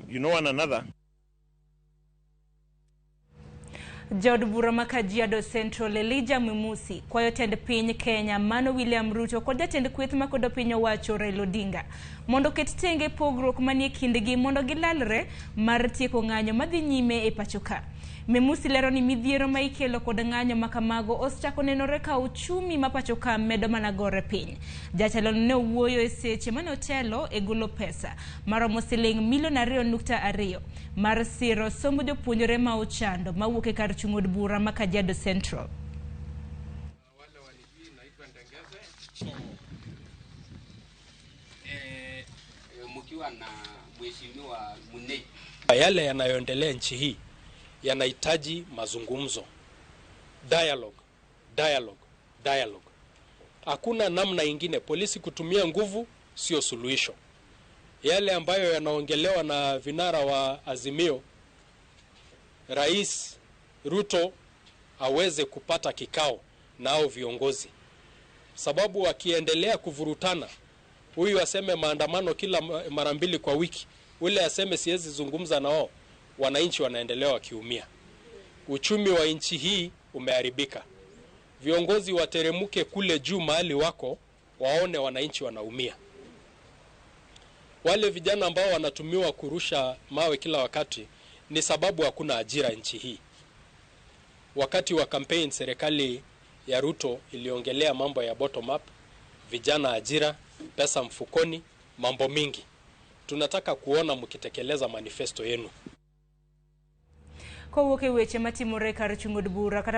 You know one another. Jaod bura ma Kajiado Central Elijah Memusi kwayo tend piny Kenya mano William Ruto kod jatend kweth makodo piny owacho Raila Odinga mondo oket tenge pogruok manie kindgi mondo gilalre mar tieko ng'anyo madhi nyime e pacho ka. Memusi lero ni midhiero ma ikelo kod ng'anyo ma kamago osechako nenore ka uchumi ma pacho ka medo mana gore piny. Jatelo ne owuoyo e seche mane otelo e golo pesa maromo siling milion 2.2 mar siro somb jopuonjre ma ochando mawuok e kar chung' od bura ma Kajiado Central. Wale walijui naitwa Ndengeze. Mkiwa na mheshimiwa Munei. Yale yanayoendelea nchi hii yanahitaji mazungumzo, dialogue, dialogue, dialogue. Hakuna namna ingine. Polisi kutumia nguvu sio suluhisho. Yale ambayo yanaongelewa na vinara wa Azimio, Rais Ruto aweze kupata kikao na hao viongozi, sababu wakiendelea kuvurutana, huyu aseme maandamano kila mara mbili kwa wiki, ule aseme siwezi zungumza na wao, wananchi wanaendelea wakiumia. Uchumi wa nchi hii umeharibika. Viongozi wateremuke kule juu mahali wako, waone wananchi wanaumia. Wale vijana ambao wanatumiwa kurusha mawe kila wakati ni sababu hakuna ajira nchi hii. Wakati wa campaign, serikali ya Ruto iliongelea mambo ya bottom up, vijana ajira, pesa mfukoni, mambo mingi. Tunataka kuona mkitekeleza manifesto yenu. Kowuok e weche matimore kar chung' od bura kata